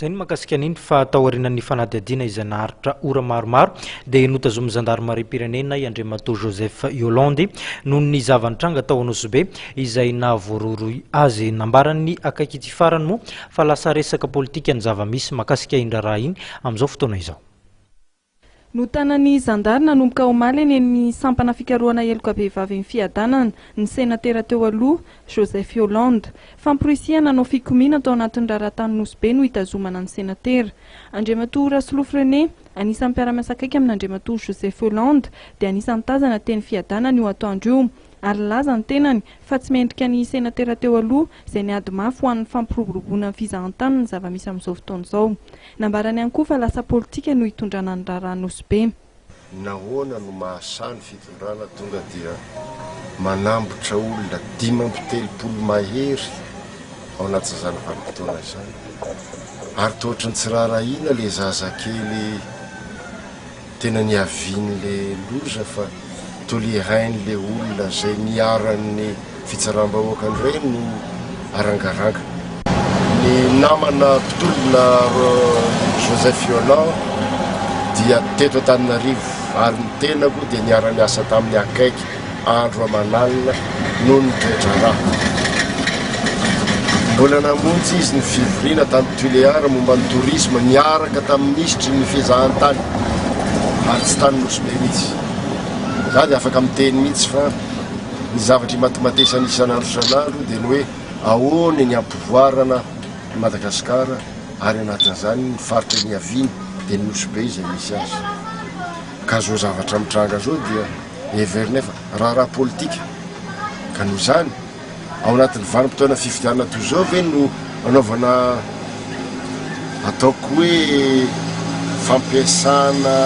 Izay no mahakasika an'iny fa taorianan'ny fanadihadiana izay naharitra ora maromaro dia notazomin'ny zandarimariam-pirenena i Andriamatoa Joseph Yolande noho ny zava-nitranga tao Anosibe izay nahavoarohirohy azy. Nambaran'ny akaiky ity farany moa fa lasa resaka politika ny zava-misy mahakasika iny raharaha iny amin'izao fotoana izao. Notanan'ny zandary nanomboka omaly eny amin'ny sampana fikarohana heloka behivavin'ny Fiadanana, ny senatera teo aloha, Joseph Hollande. Famporisihana hanao fikomiana tao anatin'ny raharaha tany Nosy Be no hitazomana ny senatera. Andriamatoa Rasolofo René, anisan'ny mpiara-miasa akaiky amin'Andriamatoa Joseph Hollande, dia anisan'ny tazana teny Fiadanana io atoandro io. ary nilaza ny tenany fa tsy mendrika ny senatera teo aloha izay niady mafy ho an'ny fampiroboroboana ny fizahantany ny zava-misy amin'izao fotoana izao. Nambarany ihany koa fa lasa politika no hitondrana ny raharaha Nosy Be. Nahoana no mahasahy ny fitondrana tonga dia manambotra olona 35 mahery ao anatin'izany vanim-potoana izany? Ary toa ohatran'ny tsy raharahiana ilay zazakely Tena niavian'le loza fa toa le hain'le olona zay niharan'ny fitsaram-bahoaka indray no arangaranga. Ny namana mpitolona Joseph Yoland dia teto Antananarivo ary ny tenako dia niara-niasa taminy akaiky andro aman'alina noho ny toe-draharaha. Mbola namonjy izy ny fivoriana tany Tuléar momba ny tourisme niaraka tamin'ny minisitry ny fizahantany ary tsy tany Nosy Be mihitsy. Za dia afaka miteny mihitsy fa ny zavatra imatimatesana isan'andro isan'andro dia ny hoe ahoana ny hampivoarana i Madagasikara ary anatin'izany ny faritra niaviany dia ny Nosy Be izay misy azy. Ka zao zavatra mitranga zao dia heverina fa raharaha politika ka noho izany ao anatin'ny vanim-potoana fifidianana toy izao ve no anaovana ataoko hoe fampiasana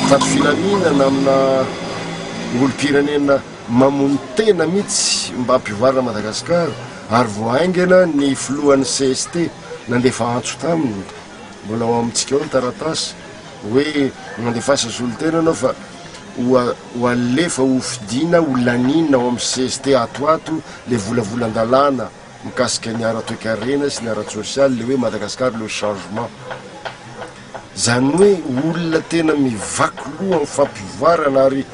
mpitandro filaminana amina olom-pirenena mamono tena mihitsy mba hampivoarana Madagasikara ary vao haingana ny filohan'ny CST nandefa antso taminy mbola ao amintsika ao ny taratasy hoe mandefasa solontena ianao fa ho alefa ho fidiana ho laniana ao amin'ny cst ato ato le volavolan-dalàna mikasika ny ara-toekarena sy ny ara-tsosialy le hoe Madagascar le changement. Zany hoe olona tena mivaky loha amin'ny fampivoarana ary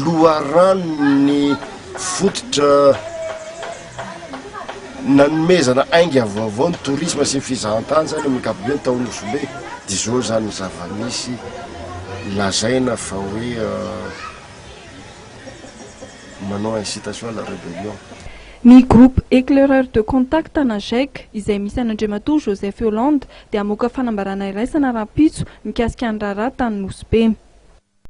loharanon'ny fototra Nanomezana ainga vaovao ny tourisme sy ny fizahantany zany amin'ny ankapobeny tao Nosy Be dia zao zany ny zava-misy lazaina fa hoe manao incitation à la rebellion. Ny Groupe Eclaireur de Contact na GEC izay misy an'Andriamatoa Joseph Hollande dia hamoaka fanambarana iraisana rahampitso mikasika ny raharaha tany Nosy Be.